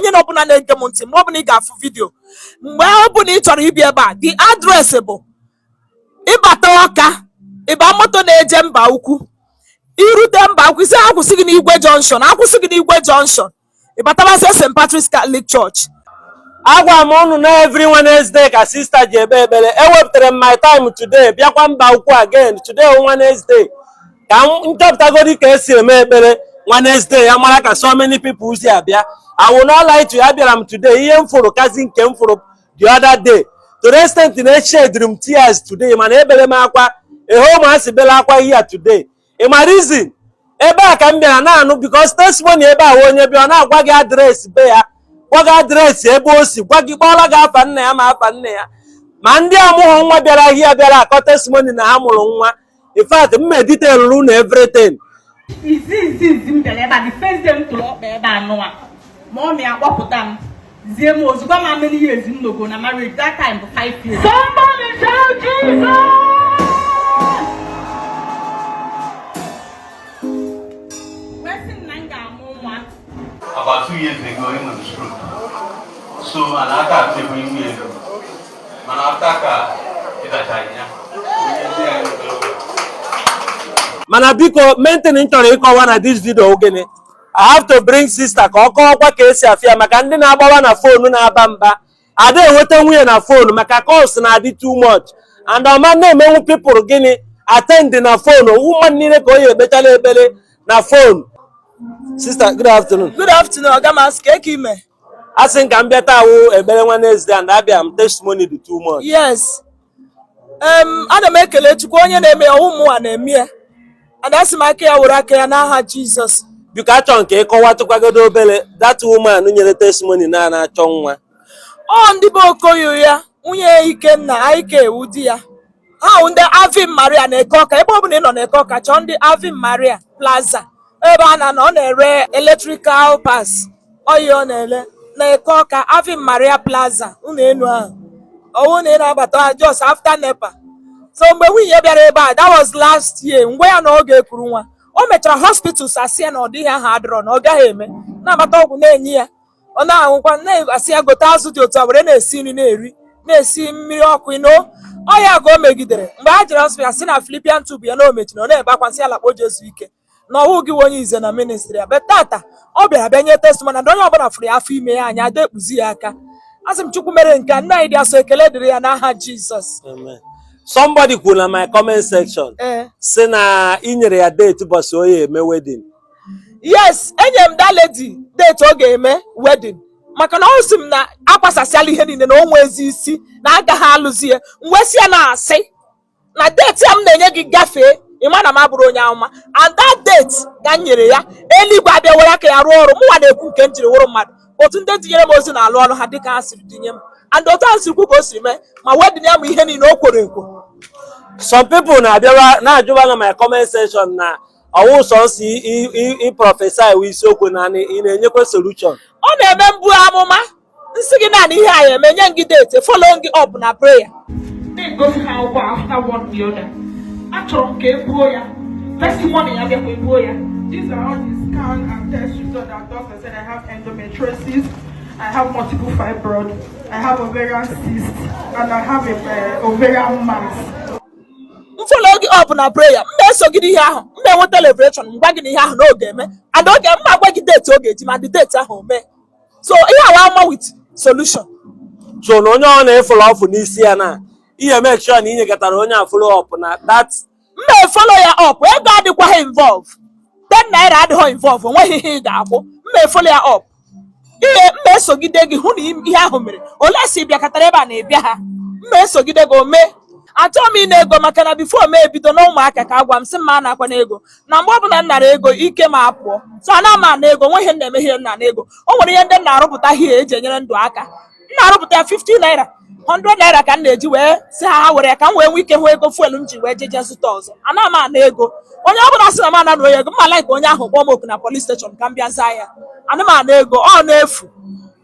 Onye ọbụla na-ege m ntị, mgbe ọbụla ị ga-afụ video, mgbe ọbụla ị chọrọ ịbịa ebe a, the address bụ ịbata Ọka, ịba moto na-eje Mbaukwu, irute Mbaukwu, isi akwụsị gị n'Igwe Junction, akwụsị gị n'Igwe Junction, ịbatabazie St. Patrick's Catholic Church. Agwa m unu na every Wednesday ka sister ji ekpe ekpere. Ewepụtara m my time today, bịakwa Mbaukwu again today, Wednesday, ka m chọpụtagodi ka esi eme ekpere Wednesday ya, mara ka so many people si abịa. I will not lie to you, abịara m today, ihe m fụrụ kazi nke m fụrụ the other day, to the extent na eshediri m tears today, mana ebere m akwa ehe ụmụasị bela akwa here today. Ị ma reason? Ebe a ka m bịara na-anụ because testimony ebe a, onye bịa, ọ na-agwa gị address be ya, gwa gị address ebe o si, gwa gị, kpọọla gị afa nna ya, ma afa nne ya, ma ndị amụghọ nwa bịara ahịa, bịara akọ testimony na ha mụrụ nwa. In fact, m detail na everything. Izi m bịara ebe a, the first day m tụrụ ọkpa ebe a nụwa, ma ọ mịa kpọpụta m, zie m ozugbo ma many years m nogo na marriage. That time bụ 5 years. Somebody shout Jesus! Wee sị m na m ga-amụ nwa. About 2 years ago, enwere m stroke. So, and aka atụbụ iwu elu. Mana after ka ịdachaghị ya, onye ndị anyị nwetara oge. Mana biko, main thing m chọrọ ịkọwa na this video, gịnị? I have to bring sister ka ọ kọwakwa ka esi afịa, maka ndị na-agbawa na phone, na-aba mba, ada enweta nwunye na phone, maka calls na-adị too much and ọma na-emenwu people gịnị attend na phone. Owu mmadụ niile ka o ya ekpechala ekpere na phone. Sister, good afternoon. Good afternoon, Oga Mas. Ka eke ime? A sị m ka m bịa taa wụ ekpere Wednesday and abịa m, testimony dị too much. Yes, ana m ekele Chukwu onye na-eme ya, ọwụ mụnwa na-eme ya, and asị m aka ya were aka ya n'aha Jizọs. Biko, achọrọ nke ịkọwatụkwagodo obere that woman nyere testimony na na-achọ nwa. Ọ ndị be Okoye ya, nwunye Ikenna Ike ewu di ya, ha wụ ndị Ave Maria na-eke Ọka. Ebe ọ bụla ị nọ na-eke Ọka, chọọ ndị Ave Maria Plaza, ebe a na-anọ, ọ na-ere electrical parts oyi, ọ na-ere na-eke Ọka, Ave Maria Plaza, ụlọ enu ahụ ọwụ na ị na-abata just after NEPA. So mgbe nwunye bịara ebe a, that was last year, ngwa ya na ọ ga-ekuru nwa, o mechara hospitals asị ya na ọ dịghị ahụ adịrọ, na ọ gaghị eme, na-abata ọgwụ na-enye ya, ọ na-ahụkwa, na-asị ya gote azụ dị otu a were na-esi nri, na-eri, na-esi mmiri ọkụ ino ọ ya ka o megidere. Mgbe ha jere hospital, sị na fallopian tube ya na o mechiri, ọ na-ebe akwa, nsị ya lakpo Jesu ike na ọwụ gị onye ize na ministry ya. But tata ọ bịara bịa nye testimony na onye ọbụla fụrụ ya afọ ime ya anya ada ekpuzi ya aka. Asị m Chukwu mere nke a, nna anyị dị asọ, ekele dịrị ya n'aha Jizọs. Amen. Somebody kwuru na my comment section sị na ị nyere ya date ụbọchị onye eme wedding. Yes, enyere m that lady date ọ ga-eme wedding, maka na ọ sị m na akwasasịala ihe niile, na o nwezi isi na agaghị alụzi ya. M wee sị ya na asị na date a m na-enye gị gafee, ịma na m abụrụ onye amụma. And that date ka m nyere ya, eluigwe abịa were aka ya rụọ ọrụ. Mụnwa na-ekwu nke m jiri wụrụ mmadụ, otu ndị tinyere m ozi na-alụ ọrụ ha dịka ha siri dinye m, and otu ahụ siri kwu ka o siri mee, ma wedding ya, ma ihe niile o kwere ekwo. Some people na-abịawa na-ajụwa na my comment section na ọwụ sọnsọ ị prophesy wụ isiokwu, na ị na-enyekwa solution. Ọ na-eme mbụ amụma, nsị gị naanị ihe a ya eme, nye gị date, follow gị up na prayer. Na-egosi ha akwụkwọ after one the other. Achọrọ m ka e buo ya testimony ya, bịakwa ebuo ya. These are all the scan and test results that doctor said I have endometriosis, I have multiple fibroid, I have ovarian cyst, and I have a ovarian mass. M follow gị up na prayer, m na-esogide ihe ahụ, m na-enweta revelation, m gwa gị na ihe ahụ n'oge eme, and oge m agwa gị date oge eji ma the date ahụ mee. So ihe awa ama with solution. So na onye ọ na-efollow up n'isi ya na ihe, make sure na ị nyekọtara onye a follow up na that. M na-efollow ya up. Ego adịkwaghị involve, 10 naira adịghị involve, onweghị ihe ị ga-akwụ. M na-efollow ya up, ihe m na-esogide gị hụ na ihe ahụ mere ole si bịakọtara ebe a na-ebịa ha, m na-esogide gị ome. Achọghị m ịna ego, maka na before m ebido na ụmụaka ka agwa m sị m ma anakwa n'ego, na mgbe ọbụla m nara ego, ike ma apụọ. So ana m ana ego nwe ihe m na-eme, ihe m na-ana ego. O nwere ihe ndị m na-arụpụta hie eji enyere ndụ aka. M na-arụpụta ya 50 naira, 100 naira ka m na-eji wee sị ha ha were ya ka m wee nwee ike hụ ego fuel m ji wee jeje zụta ọzọ. Ana m ana ego. Onye ọbụla sị na m ana na onye ego mma, like onye ahụ kpọọ m oku na police station ka m bịa zaa ya. Ana m ana ego ọ na-efu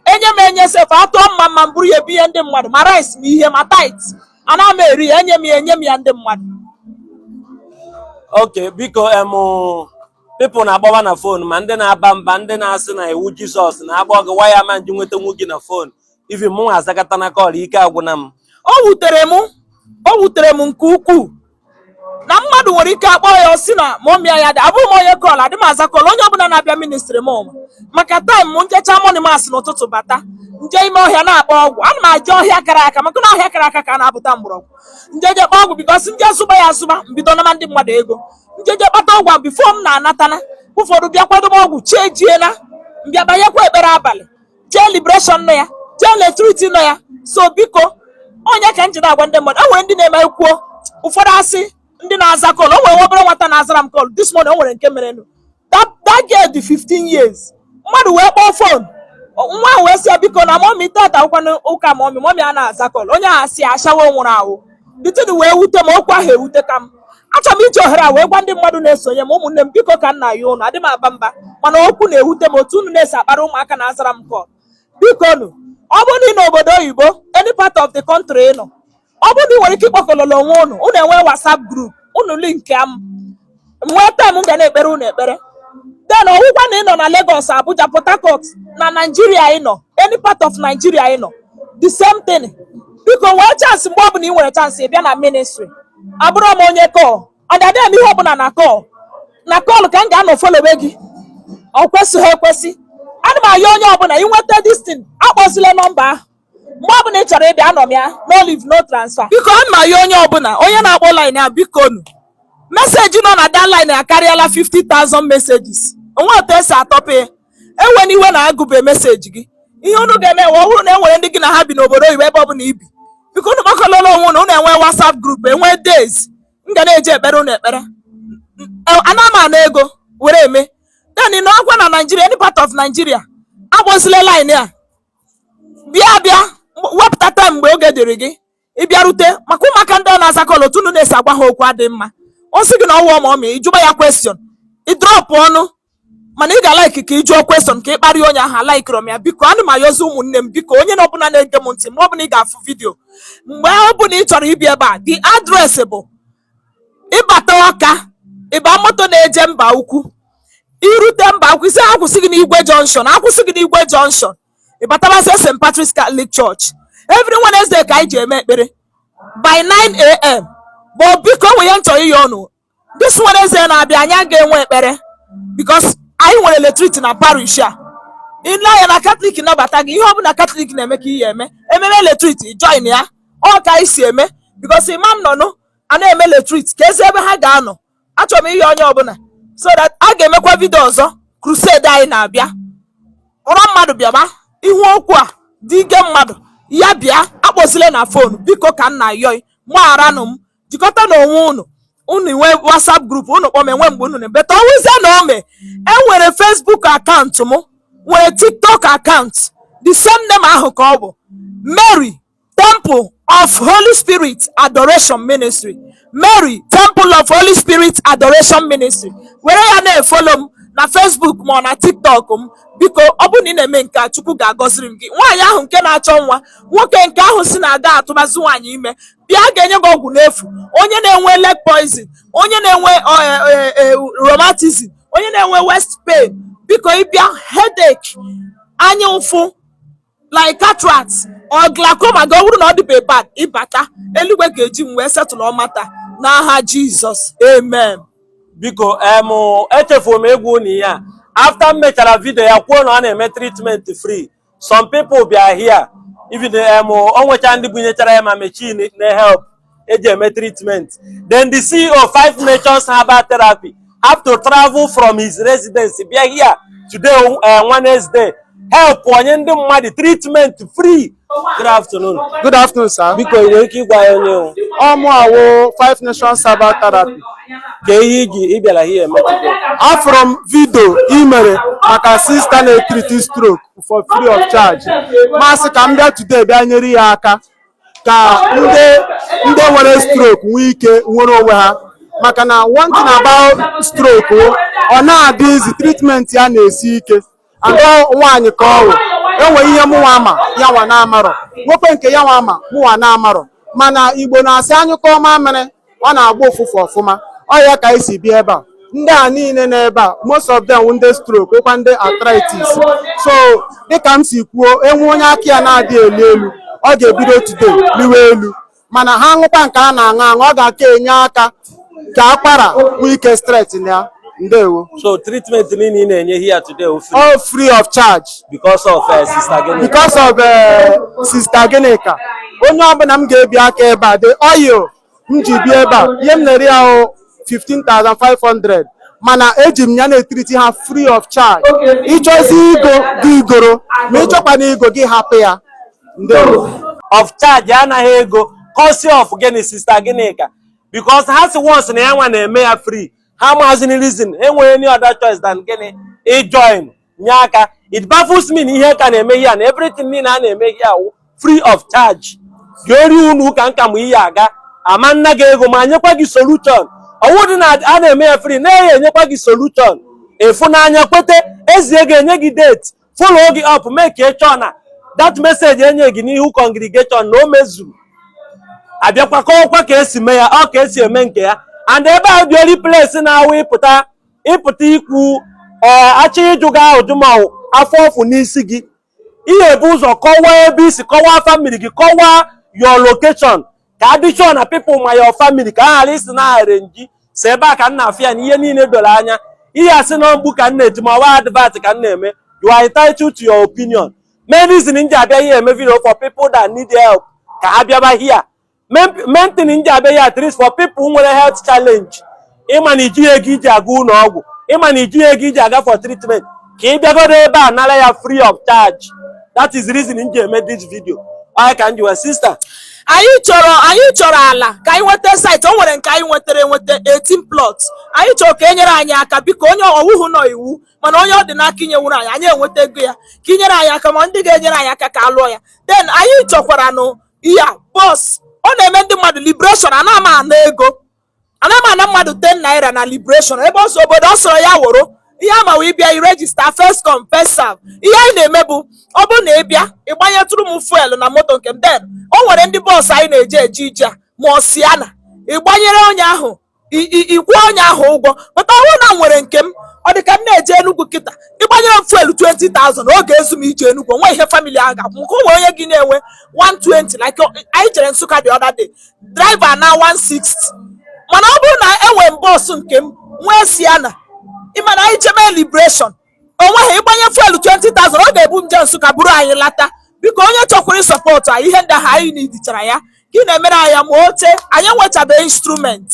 enye m enye sef, atụọ mma mma, m buru ya ebinye ndị mmadụ, ma rice, ma ihe, ma tithe, ana m eri ya, enye m ya, enye m ya ndị mmadụ. Okay, biko, em People na-akpọba na phone, ma ndị na-aba mba, ndị na-asị na iwu Jizọs na-agba gị waya ma nji nwetanwu gị na phone. Even mụ nwa azakata na call, ike agwụna m. O wutere m, o wutere m nke ukwuu na mmadụ nwere ike akpọ ya, ọ sị na mommy ya dị. Abụghị m onye call, adị m aza call. Onye ọbụla na-abịa ministry m ụma maka time m njecha morning mass n'ụtụtụ, bata nje ime ọhịa na-akpọ ọgwụ. Ana m aje ọhịa kara aka, maka na ọhịa kara aka ka a na-apụta mgbọrọgwụ. Njeje kpọọ ọgwụ, because nje zụba ya azụba, mbido nama ndị mmadụ ego. Njeje kpata ọgwụ a before m na-anatana, ụfọdụ bịa kwado m ọgwụ, chi ejiena, mbịa banyekwa ekpere abalị, jee liberation nọ ya, jee electricity nọ ya. So biko, onye ka m ji na-agwa ndị mmadụ, e nwere ndị na-eme kwuo ụfọdụ asị ndị na-aza call. O nwere obere nwata na-azara m call this morning. O nwere nke merenụ, that girl dị 15 years. Mmadụ wee kpọọ phone, nwa ahụ wee sị ya, biko, na mommy tata akwụkwọ ụka, mommy, mommy a na-aza call. Onye ahụ asị ya ashawo nwụrụ anwụ. The thing wee wute m, okwu ahụ ewute ka m. Achọrọ m iji ohere a wee gwa ndị mmadụ na-esonye m, ụmụnne m, biko, ka nna ya ụnụ adị m aba mba, mana okwu na-ewute m otu unu na-esi akpara ụmụaka na-azara m call. Biko nụ, ọ bụrụ na ị n'obodo oyibo, any part of the country ị nọ, ọ bụrụ na ị nwere ike ịkpọkọlọrọ onwe unu, unu enwe WhatsApp group unu, link m, nwee time m ga na-ekpere unu ekpere. Then ọwụkwa na ị nọ na Lagos, Abuja, Port Harcourt, na Nigeria ị nọ, any part of Nigeria ị nọ, the same thing. Biko, nwee chance, mgbe ọbụla ị nwere chance, ị bịa na ministry. Abụrụ m onye call, ọdadị m ihe ọbụla na call, na call ka m ga-anọ followe gị. Ọ kwesịghị ekwesị. Ana m ayọ onye ọbụla inweta this thing, akpọzila nọmba ahụ. Mgbe ọbụla ị chọrọ ịbịa, anọ m ya. No leave, no transfer. Biko, ana m ayọ onye ọbụla, onye na-akpọ line a, biko nu, message nọ na that line akarịala 50,000 messages. Onwe otu esi atọpụ ya. Ewe n'iwe na agụbe message gị. Ihe unu ga-eme, ọ bụrụ na e nwere ndị gị na ha bi n'obodo oyibo, ebe ọbụla ibi, biko, unu gbakọlọla onwe unu, unu enwe WhatsApp group, enwe days m ga na-eji ekpere unu ekpere. Ana m ana ego were eme. Then ị nọkwa na Nigeria, any part of Nigeria, akpọzila line a. Bịa, bịa wepụta time mgbe oge dịrị gị, ịbịarute. Maka ụmụaka ndị ọ na-aza call, otu unu na-esi agwa ha okwu adị mma. Ọ sị gị na ọwụọ ma ọmị, ịjụba ya question, ị drop ọnụ, mana ị ga-alike ka ị jụọ question, ka ị kparịa onye ahụ. Alikere m ya. Biko, ana m ayọzi ụmụnne m, biko, onye na ọbụla na-ege m ntị, mgbe ọbụla ị ga-afụ video, mgbe ọbụla ị chọrọ ịbịa ebe a, the address bụ ịbata Ọka, ịba moto na-eje mba ukwu, irute mba ukwu, isi akwụsị gị n'Igwe Junction, akwụsị gị n'Igwe Junction, ịbatabazie St. Patrick's Catholic Church. Every Wednesday ka anyị ji eme ekpere by 9 a.m. Bụ biko, onwe ihe m chọrọ ịyọ ọnụ. This Wednesday na-abịa, anyị ga-enwe ekpere because anyị nwere electricity na parish a. Ile anya na Catholic nabata gị, ihe ọbụla Catholic na-eme ka ihe eme ememe electricity, join ya. Ọ ka anyị si eme, because imam nọ nụ a na-eme electricity ka ezi ebe ha ga-anọ. Achọrọ m ihe onye ọbụla, so that a ga-emekwa video ọzọ. Crusade anyị na-abịa, kpọrọ mmadụ bịaba ihu okwu a dị ige mmadụ ya bịa. Akpọzile na phone, biko, ka nna yọi, gbagharanụ m. Jikọta na onwe unu, unu nwee WhatsApp group unu, kpọm enwe mgbe unu na-ebeta ọwụzie na ome. Enwere Facebook account m, nwere TikTok account, the same name ahụ ka ọ bụ, Mary Temple of Holy Spirit Adoration Ministry. Mary Temple of Holy Spirit Adoration Ministry. Were ya na-efollow m na Facebook ma ọ na TikTok m. Biko, ọ bụrụ na ị na-eme nke a, Chukwu ga-agọziri m gị. Nwaanyị ahụ nke na-achọ nwa, nwoke nke ahụ si na-aga atụbazi nwaanyị ime, bịa, ga-enye gị ọgwụ n'efu. Onye na-enwe leg poison, onye na-enwe rheumatism, onye na-enwe waist pain, biko, ịbịa, headache, anya ụfụ, like cataract or glaucoma gị, ọ bụrụ na ọ dịbe bad, ịbata, eluigwe ga-eji m wee settle ọmata n'aha Jizọs, amen. Biko, em echefuru m ịgwa unu ihe a. After m mechara video ya kwuo na ọ na-eme treatment free, some people bịa here. Even o nwecha ndị bunyechara ya ma machine na-help eji eme treatment. Then the CEO, Five Nations Herbal Therapy, have to travel from his residence bịa here today, Wednesday, help onye ndị mmadụ treatment free. Good afternoon. Good afternoon, sir. Biko, ị nwere ike ịgwa ya onye o? Ọmụ awụ Five Nations Herbal Therapy. Ka ihe iji ị bịara here eme today? Afụrụ m video ị mere maka sister na-etreat stroke for free of charge. Masị ka m bịa today, bịa nyere ya aka ka ndị nwere stroke nwee ike nwere onwe ha, maka na one thing about stroke, ọ na-adị izi treatment ya na-esi ike, and ọ nwaanyị ka ọ wụ enwe ihe mụnwa ama ya nwa na-amarọ, nwoke nke ya nwa ama mụnwa na-amarọ. Mana Igbo na-asị anyụkọ mamịrị, ọ na-agba ụfụfụ ọfụma. Ọ ya ka anyị si bịa ebe a. Ndị a niile n'ebe a, most of them wụ ndị stroke, nwekwa ndị arthritis. So dịka m si kwuo, enwe onye aka ya na-adị elu elu, ọ ga-ebido today liwe elu. Mana ha ṅụkwa nke a na-aṅụ aṅụ, ọ ga-aka enye aka ka akwara nwee ike straight na ya. Ndewo. So treatment niile ị na-enye here today wụ free? All free of charge. Because of Sister Gịnị? Because of Sister Gịnịka. Onye ọbụla m ga-ebi aka ebe a, the oil m ji bịa ebe a, ihe m na-ere ya hụ 15,500, mana eji m ya na-etreati ha free of charge. Ịchọzi igo gị, igoro, ma ịchọkwana igo gị, hapụ ya. Ndewo. Of charge, anaghị ego cost of gịnị, Sister Gịnịka, because ha si once na ya nwa na-eme ya free, ha mazini reason enweghị any other choice than gịnị, ijoin nye aka. It baffles me na ihe ka na-eme here na everything niile a na-eme here wụ free of charge. Gị ori unu ụka nka ma ihe aga ama nna gị ego ma nyekwa gị solution. Ọwụ dị na a na-eme ya free, na-enye enyekwa gị solution ịfụnanya kwete ezie ga-enye gị date, follow gị up, make sure na that message enye gị n'ihu congregation na o mezuru. Abịakwa kọwakwa ka esi mee ya, ọ ka esi eme nke ya. And ebe ahụ dị only place na-awụ ịpụta ịpụta ikwu ee achọ ịjụ gị ahụjụ ma ọ afọ ọfụ n'isi gị, ihe ebu ụzọ kọwaa ebe isi, kọwaa family gị, kọwaa your location, ka adị sure na people ma your family, ka a ghara isi na arrange. Si ebe a ka m na-afụ ya na ihe niile doro anya. Ihe asị na mgbu ka m na-eti ma ọwa advert ka m na-eme, you are entitled to your opinion. Main reason m ji abịa ihe eme video for people that need help ka ha bịaba here. Main thing m ji abịa here, at least for people nwere health challenge, ịma na ijighị ego iji aga ụlọ ọgwụ, ịma na ijighị ego iji aga for treatment, ka ị bịagodo ebe a nara ya free of charge. That is the reason m ji eme this video. Onye ka m ji wee, sister. Anyị chọrọ ala ka anyị nweta site. O nwere nke anyị nwetara enweta, 18 plot. Anyị chọrọ ka e nyere anyị aka, biko. Onye ọwụhụ nọ iwu, mana onye ọ dị n'aka inyewuru anyị, anyị enweta ego ya, ka inyere anyị aka, ma ndị ga-enyere anyị aka ka a lụọ ya. Then anyị chọkwara nụ ihe a, bus. Ọ na-eme ndị mmadụ liberation. Ana m ana ego, ana m ana mmadụ 10 naira na liberation. Ebe ọsọ obodo ọ sọrọ ya woro ihe ama wee bịa iregister, first come, first serve. Ihe anyị na-eme bụ, ọ bụrụ na ị bịa, ịgbanyetụrụ m fuel na moto nke m. Then o nwere ndị bus anyị na-eje eje ije a, ma ọ Sienna, ịgbanyere onye ahụ, ịkwụọ onye ahụ ụgwọ. Pụta, ọ bụrụ na m nwere nke m, ọ dị ka m na-eje Enugu kịta, ịgbanyere m fuel 20,000, ọ ga-ezu m ije Enugu. Onwe ihe family ahụ ga-akwụ nke onwe onye gị na-enwe 120, like anyị jere Nsụka the other day, driver na 160. Mana ọ bụrụ na enwe m bus nke m, nwee Sienna, ịma na anyị chebe liberation onweghị, ịgbanye fuel 20,000, ọ ga-ebu m jee Nsụka, buru anyị lata. Biko, onye chọkwara ịsupport anyị, ihe ndị ahụ anyị nidichara ya ka ị na-emere anyị ya. Ma oche anyị enwechabeghị, instrument,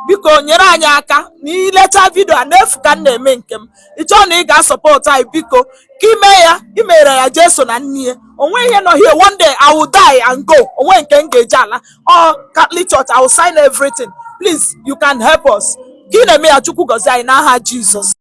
biko nyere anyị aka. Na ilecha video a n'efu ka m na-eme nke m, ị chọọ na ị ga-asupport anyị, biko ka ime ya, imere ya Jeso na nne ya. Onwe ihe nọ here, one day I will die and go. Onwe nke m ga-eji ala ọ Catholic Church, I will sign everything. Please, you can help us ka ị na-eme ya. Chukwu gọzie anyị n'aha Jizọs.